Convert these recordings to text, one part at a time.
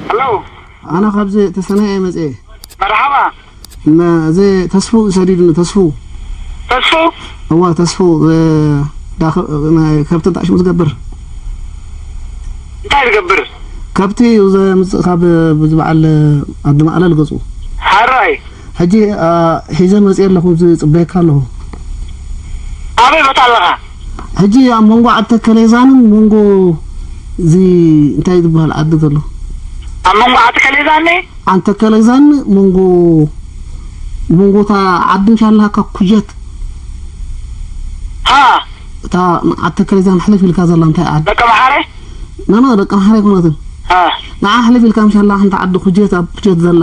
ሄሎ። ኣነ ካብዚ ተሰነየ እየ መፅየ። መርሓባ። እዚ ተስፉ ሰዲዱኒ፣ ተስፉ። ተስፉ? እዋ፣ ተስፉ፣ እ፣ ዳኸ-፣ ናይ ከብቲ እንታይ ሽሙ ዝገብር? እንታይ ዝገብር? ከብቲ እዩ ዘምፅእ ካብ፣ ብዚ በዓል ኣዲ ማዕለል ገፁ። ሓራይ። ሕጂ፣ አ፣ ሒዘ መፅየ ኣለኹ፣ ዝፅበየካ ኣለኹ። ኣበይ ቦታ ኣለኻ? ሕጂ ኣብ መንጎ ዓዲ ተከሌዛንን መንጎ እዚ እንታይ ዝበሃል ዓዲ ዘሎ? ኣብ መንጎ ዓዲ ተከሌዛን? ዓዲ ተከሌዛን መንጎ፣ መንጎ እታ ዓዲ ምሻላካ ኩጀት። ሃ። እታ ዓዲ ተከሌዛን ሕልፍ ኢልካ ዘላ እንታይ ዓዲ? ደቀ መሓረ? ኖ፣ ኖ፣ ደቀ መሓረ ኣይኮነትን። ሃ። ንዓ ሕልፍ ኢልካ ምሻላ ሓንቲ ዓዲ ኩጀት፣ ኣብ ኩጀት ዘላ።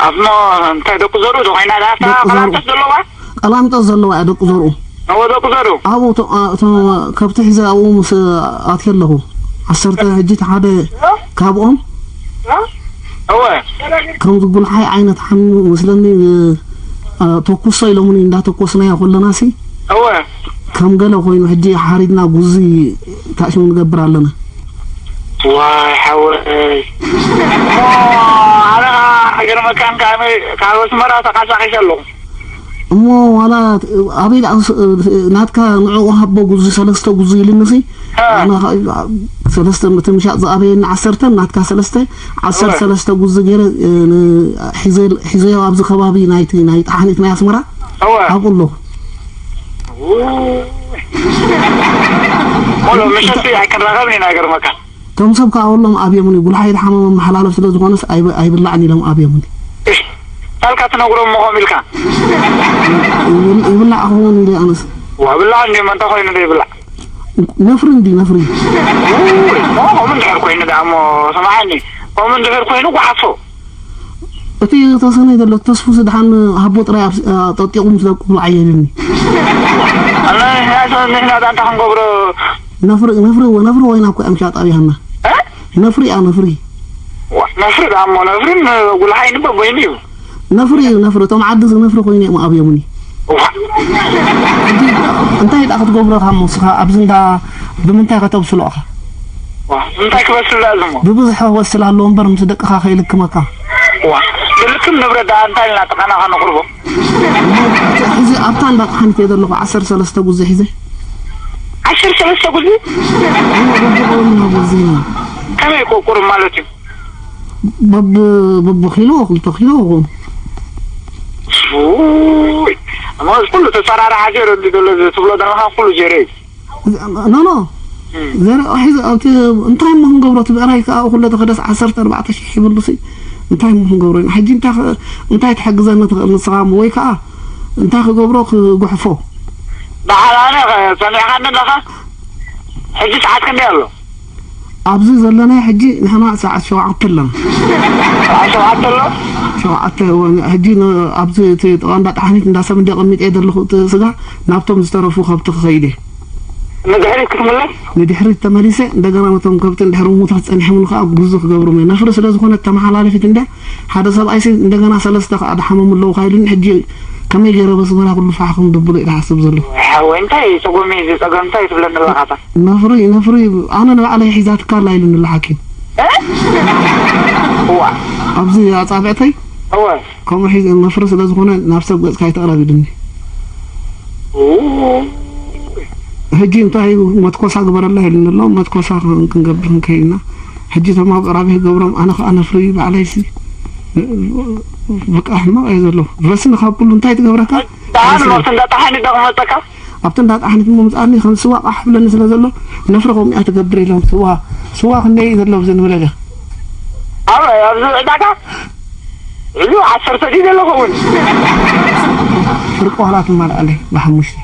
ኣብ ሞ-፣ እንታይ ደቁ ዘርኡ ዶ ኮይና፣ እዛ ደቁ ዘርኡ። ቀላምጠስ ዘለዋ? ቀላምጠስ ዘለዋ እያ ደቁ ዘርኡ። እዎ፣ ደቁ ዘርኡ። ኣብኡ እቶ-፣ አ-፣ እቶም ከብቲ ሒዘ ኣብኡ ምስ ኣትየ ኣለኹ። ዓሰርተ ሕጂ እቲ ሓደ ካብኦም እወ። ከምዚ ጉልሓይ ዓይነት ሓሚሙ መስለኒ፣ እ፣ አ፣ ተኩሶ ኢሎምኒ፣ እንዳተኮስናዮ ከለናሲ እወ። ከም ገለ ኮይኑ ሕጂ ሓሪድና ጉዚ ታሽሙ ንገብር ኣለና። ዋይ ሓወይ። እሞ ኣነ ኸዓ ገርመካን ካብ፣ ካብ ኣስመራ ተቃሳቂሰ ኣለኹ። እሞ ዋላ ኣበይ ደኣ ስ-፣ ናትካ ንዕኡ ሃቦ ጉዚ ሰለስተ ጉዚ ኢልኒ ሲ፣ እ። ኣነ ኸ-፣ ሰለስተ እቲ ምሻጥ ዝኣበየኒ ዓሰርተ፣ ናትካ ሰለስተ፣ ዓሰርተ ሰለስተ ጉዚ ገይረ፣ እ፣ ን-፣ ሒዘ-፣ ሒዘዮ ኣብዚ ከባቢ ናይቲ ናይ ጣሕኒት ናይ ኣስመራ እወ። ኣብኡ ኣለኹ። ውይ። ሞሎ ምሸት ኣይክንራኸብን ኢና ገርመካ። እቶም ሰብ ከኣ ወሎም ኣብዮምኒ፣ ጉልሓይ ዝሓመመ መሓላለፍ ስለ ዝኾነስ ኣይብ-፣ ኣይብላዕን ኢሎም ኣብዮምኒ። እሽ፣ ታልካ ትነግሮም እሞ ከምኡ ኢልካ? ይብል-፣ ይብላዕ ክኸውን ኢለ ኣነስ። ዋ፣ ብላዕ እንድዩ፣ መን እንታይ ኮይኑ ዶ ይብላዕ? ነፍሪ እንድዩ፣ ነፍሪ። ውይ፣ እሞ ከምኡ እንድሕር ኮይኑ ደኣ እሞ፣ ስምዓኒ፣ ከምኡ እንድሕር ኮይኑ ጓሓፎ። እቲ ተሰነይ ዘሎ ተስፉ ስድሓን ሃቦ ጥራይ ኣብ፣ አ፣ ጠጢቑ ምስ ደቁ ብላዕ እየ ኢሉኒ። ኣነ፣ ንሕና፣ ንሕና ዳንታ ክንገብሮ ነፍሪ፣ ነፍሪ፣ ነፍሪ ወይና እኮ እዮም ሻጥ ኣብያና። እ? ነፍሪ እያ፣ ነፍሪ። ዋ፣ ነፍሪ ደኣ እሞ፣ ነፍርን ጉልሓይን በበይኑ እዩ። ነፍሪ እዩ፣ ነፍሪ። እቶም ዓዲ እዚ ነፍሪ ኮይኑ እዮም ኣብዮምኒ። ዋ። ሕጂ እንታይ ደኣ ክትገብሮ ኢኻ እሞ፣ ንስኻ ኣብዚ እንዳ ብምንታይ ከተብስሎ ኢኻ? ዋ፣ እንታይ ክበስል ደኣ እዚ እሞ? ብብዝሒ ክበስል ኣለዎ እምበር፣ ምስ ደቅኻ ከይልክመካ። ዋ፣ ዝልክም ንብረት ደኣ እንታይ ኢልና ጥቃና ከነቕርቦ? ሕዚ ኣብታ እንዳ ጠሓኒት እየ ዘለኹ፣ ዓሰርተ ሰለስተ ጉዚ ሒዘ። ዓሰርተ ሰለስተ ጉዚ? እሞ በብቕውና ጉዚ። ከመይ እኮ ቁሩብ ማለት እዩ? በብ-፣ በብኪሎ፣ ክልተ ኪሎ ይኸውን። ውይ፣ እሞ እዚ ኩሉ ተሰራርሓ ጀሮ እንዲ ዘሎ እዚ ትብሎ ዘለኻ ኩሉ ጀሮ እዩ። ኖ፣ ኖ። እም። ዘረ-፣ ሒዘ፣ ኣብቲ እንታይ እሞ ክንገብሮ፣ እቲ ብዕራይ ከኣ ኩለ ተኸደስ ዓሰርተ ኣርባዕተ ሽሕ ይብሉሲ፣ እንታይ እሞ ክንገብሮ ኢና? ሕጂ እንታይ ኸ-፣ እንታይ ትሕግዘኒ ትኽእል ንስኻ እሞ? ወይ ከኣ እንታይ ክገብሮ ክጉሕፎ? ደሓር ኣነ ኸ-፣ ሰሚዕኻኒ ኣለኻ? ሕጂ ሰዓት ክንደይ ኣሎ? ኣብዚ ዘለናዮ ሕጂ ንሕና ሰዓት ሸውዓተ ኣለና። ሰዓት ሸውዓተ ኣሎ? ሸውዓተ፣ እወ፣ ሕጂ ን-፣ ኣብዚ እቲ ጥቓ እንዳ ጠሓኒት እንዳ ሰብ እንደ ኣቐሚጠ እየ ዘለኹ፣ እቲ ስጋ ናብቶም ዝተረፉ ከብቲ ክኸይድ እየ። ንድሕሪት ክትምለስ? ንድሕሪት ተመሊሰ፣ እንደገና ነቶም ከብቲ እንድሕሪ ምዉታት ጸኒሖምኒ ከኣ ጉዞ ክገብሮም እየ። ነፍሪ ስለ ዝኾነት ተመሓላልፊት እንድያ፣ ሓደ ሰብኣይሲ እንደገና ሰለስተ ከኣ ድሓሞም ኣለዉ ኢሉኒ፣ ሕጂ ከመይ ገይረ በስመራ ኩሉ ፋሕ ከም ደብሎ ኢለ ሓስብ ዘለኹ። ሓወይ፣ እንታይ ጸገም እዩ እዚ? ጸገም እንታይ ትብለኒ ኣለኻ? ነፍሪ፣ ነፍሪ፣ ኣነ ንባዕለይ ሒዛትካ ኣላ ኢሉኒ ኣሎ ሓኪም። እ? እዋ። ኣብዚ ኣጻብዕተይ እወ። ከምኡ ሒዘ ነፍሪ ስለ ዝኾነ ናብ ሰብ ገጽካ ኣይትቕረብ ኢሉኒ። ኡ። ሕጂ እንታይ መትኮሳ ግበረላ ኢሉኒ ኣሎ። መትኮሳ ክን-፣ ክንገብር ክንከይድ ኢና። ሕጂ እቶም ኣብ ዕራብ ይገብሮም፣ ኣነ ኸኣ ነፍሪ ባዕለይሲ በቃ ሕማቕ እየ ዘለኹ። ረስኒ ካብ ኩሉ እንታይ ትገብረካ? ደሓን ረስኒ። መብት እንዳጣሓኒ ዶ ክመጸካ? ኣብቲ እንዳ ጣሕኒት እሞ ምጽኣኒ ከም ስዋ ቃሕ ብለኒ ስለ ዘሎ፣ ነፍሪ ከምኡ እያ ትገብር ኢሎም ስዋ፣ ስዋ ክንደይ እዩ ዘሎ ኣብዚ ንብለደ? ኣብ፣ ኣብዚ ዕዳጋ? ሕጂ ዓሰርተ ድዩ ዘሎ ኸውን? ፍርቂ ዋላ ትማልኣለይ ብሓሙሽተ።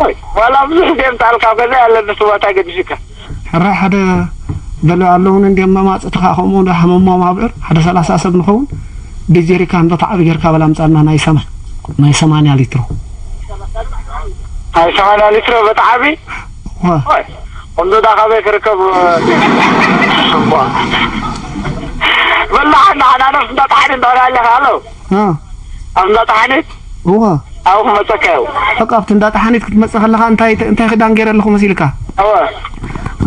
ኦይ፣ ዋላ ብዙሕ ድየ ምጻኣልካ፣ ኣብ ገዛይ ኣለኒ ስዋ፣ እንታይ ገዲሹካ? ሕራይ ሓደ በለ ኣለውን እንድዮም መማጽእቲ ከኣ ከምኡ ዶ ሓመሞም ኣብዕር፣ ሓደ ሰላሳ ሰብ ንኸውን፣ ብጀሪካን በቲ ዓቢ ጌርካ በላ ምጻና ናይ ሰማ-፣ ናይ ሰማንያ ሊትሮ። ናይ ሰማንያ ሊትሮ በቲ ዓቢ? ዋ። ኦይ፣ ከምዚ ዳ ካበይ ክርከብ? በላ፣ ሓና፣ ሓና፣ ነፍስ እንዳ ጣሕኒ እንዳበላ ኣለኻ፣ ኣሎ? አ። ኣብ እንዳ ጣሕኒ? እዋ። ኣብኡ ክመጸካ እዩ። በቃ ኣብቲ እንዳ ጠሓኒት ክትመጽእ ከለኻ እንታይ፣ እንታይ ክዳን ገይረ ኣለኹ መሲልካ? እወ።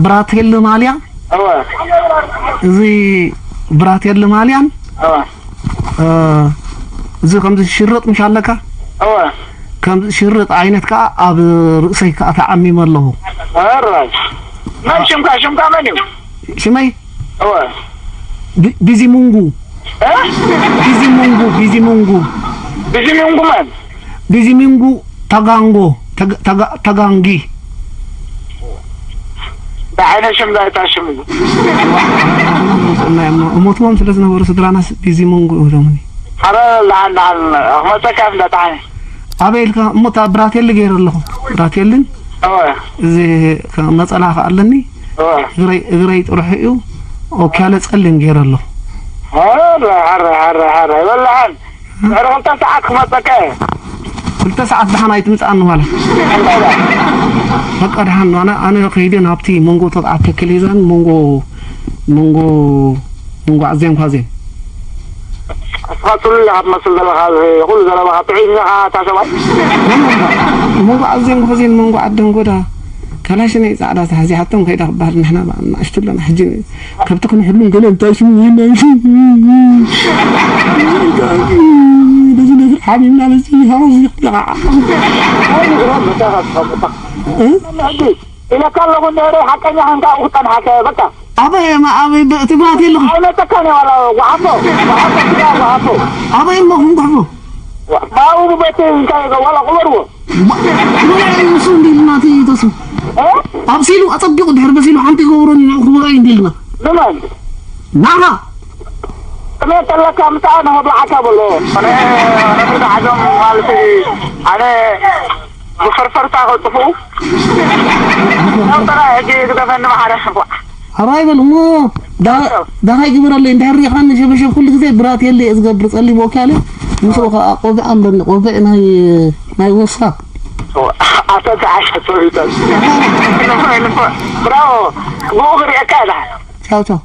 ብራቴል ማልያ፣ እወ እዚ ብራቴሊ ማልያን እወ እ፣ እዚ ከምዚ ሽርጥ ምሽ ኣለካ እወ ከምዚ ሽርጥ ዓይነት ከዓ ኣብ ርእሰይ ከዓ ተዓሚመ ኣለኹ። ኧረ መን ሽምካ ሽምካ መን እዩ? ሽመይ እወ ቢ- ቢዚሙንጉ እ? ቢዚሙንጉ ቢዚሙንጉ ብዚሚንጉ መን? ቢዚሙንጉ ታጋንጎ ተጋ- ተጋ- ተጋንጊ እንታይ ዓይነት ሽም ዛይታ ሽም እዩ? እሞትዎም ስለ ዝነበሩ ስድራናስ ቢዚሙንጉ ኢሎምኒ። ኣረ ላዓል ላዓል ክመፀካ እንዳጣዓኒ ኣበይ ኢልካ እሞ እታ ብራቴሊ ገይረ ኣለኹ። ብራቴልን እወ እዚ ከም ነፀላ ከ ኣለኒ እወ እግረይ እግረይ ጥርሑ እዩ። ኦኪያለ ፀሊም ገይረ ኣለኹ። ኧረ ኧረ ኧረ ኧረ ይበላዓል ድሕሪ ክልተ ሰዓት ክመፀካ እየ ክልተ ሰዓት ደሓን ኣይትምፅኣኒ ዋላ እንታይ ዳ በቃ ደሓን ኣነ ኣነ ከይደ ናብቲ መንጎ ተብዓት ተክል ሂዛን መንጎ መንጎ መንጎ ኣዜን ኳዜን ኣስፋፅሉ ኢኻ ትመስል ዘለኻ እዚ ኩሉ ዘረባኻ ጥዑይ እኒኻ እታ ሰብኣይ መንጎ ኣዜን ኳዜን መንጎ ዓደን ጎዳ ካላሽነይ ፃዕዳ ተሓዚሓቶም ከይዳ ክበሃል ንሕና ንኣሽቱ ኣለና ሕጂ ከብቲ ክንሕሉን ገለ እንታይ ሽሙ ይህና በዚ ነፍር ሓሚምና በዚ ሃዚ ደቓዓ ሕጂ ኢለካ ኣለኹ እንድሕሪ ሓቀኛ ኮንካ ኣብኡ ክፀንሓካ በቃ ኣበይ ኣበይ እቲ ብራት የለኹ ኣይመፀካን እየ ዋላ ጉሓፎ ጉሓፎ ስጋ ጉሓፎ ኣበይ እሞ ክንጉሕፎ ባኡ ብበቲ እንታይ ዋላ ቅበርዎ ንሱ እንዲልና እቲ ተስፉ ኣብሲሉ ኣፀቢቑ ድሕር በሲሉ ሓንቲ ይገብሮን ኢና ክበልዖ እዩ እንዲልና ንመን ናኻ ጥሜት ኣለካ ምፃእ ንኸብልዓካ በሎ ኣነ ነፍርዳ ዓዶም ማለት ኣነ ብፈርፈርታ ከጥፍኡ ነብጠራ ሕጂ ግደፈኒ መሓረ ኣራይ በል እሞ ዳኻይ ግበረለይ እንድሕር ሪኻኒ ሸበሸብ ኩሉ ግዜ ብራት የለ እየ ዝገብር ፀሊም ወካለ ምስኡ ከዓ ቆቢዕ ኣለኒ ቆቢዕ ናይ ናይ ወስካ ኣቶ ተዓሸ ቶሪተል ብራዎ ብኡ ክሪአካ ኢላ ቻው ቻው